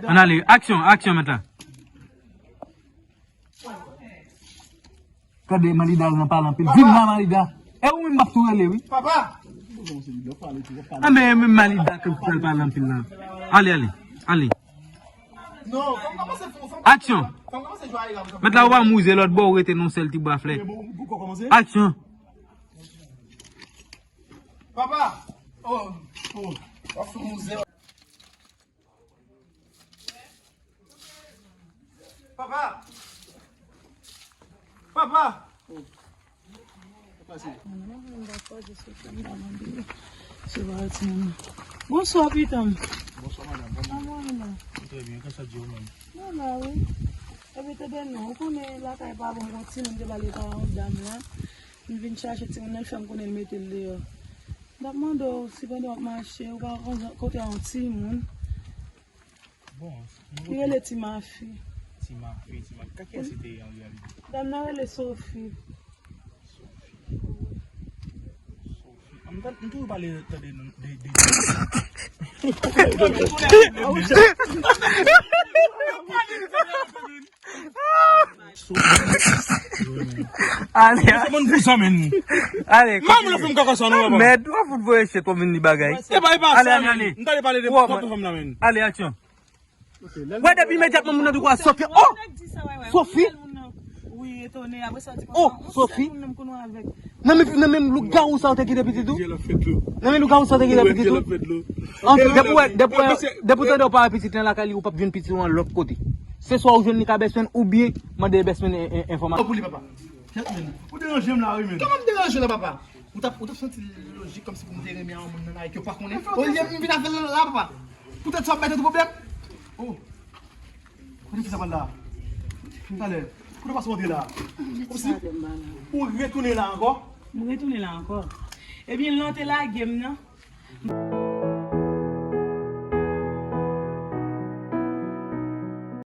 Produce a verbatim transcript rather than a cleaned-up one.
Ann ale, aksyon, aksyon mèt la. Gade Malida al nan pale anpil. Vin la, Malida. E ou menm m ap tou rele, wi. Papa! A, men menm Malida ki pral pale anpil la. Ale, ale, ale. Aksyon. Mèt la, ou pa mouze lòt bò, ou rete nan sèl ti bwa flè. Aksyon. Papa! Oh, oh, w ap fè mouze. Papa! Papa! Bonswa, pitan m. Bonswa, madanm. Kòman w ye la? M trè byen. Kòman sa di ou menm? Mwen la, wi. Epi, tande non, ou konnen lakay pa bon, gon timoun te pale pa yon dam la. M vin chache timoun nan, l fè m konnen l mete l deyò. M t ap mande w si pandan w ap mache, ou pa konnen kote yon timoun. Bon, li rele Ti Mafi. Ti Mafi, Ti Mafi. Ka kiyès li te ye an reyalite? Dam nan rele Sophie. Sophie. Sophie. M t-, m toujou pale tande de, de, de. Ale, ale. Mwen, mwen, fè m kaka sa, non, papa. Mèd, w ap fout voye chet pou vin di bagay. E pa, e pa sa, men. M t ale pale de pwòp fanm nan, men. Ale, aksyon. Wè, depi imedyatman moun nan di kwa Sophie. Oh! Sophie! Oh, Sophie! Nan menm, nan menm lougawou sa ou te kite pitit ou? Nan menm lougawou sa ou te kite pitit ou? Anfin, depi w wè, depi w wè, depi w tande w pa wè pitit lan lakay li, ou p ap jwenn pitit ou an lòt kote. Se swa ou jwenn li ka bèsmenn oubyen mande bèsmenn en-, en-, enfòmasyon. Pou li, papa. Ou deranje m la, wi, men. Kòman m deranje w la, papa? Ou t ap, ou t ap santi l lojik kòmsi pou m te renmen a yon moun nan la e ke w pa konnen? Olye m vin avè l la, papa. Poutèt sa w ap bay tèt ou pwoblèm? Oh. Kote fi sa pral la? Talè. Kote w pase w antre la? Kòmsi ou retounen la ankò? M retounen la ankò. Ebyen, lè w te lage m nan.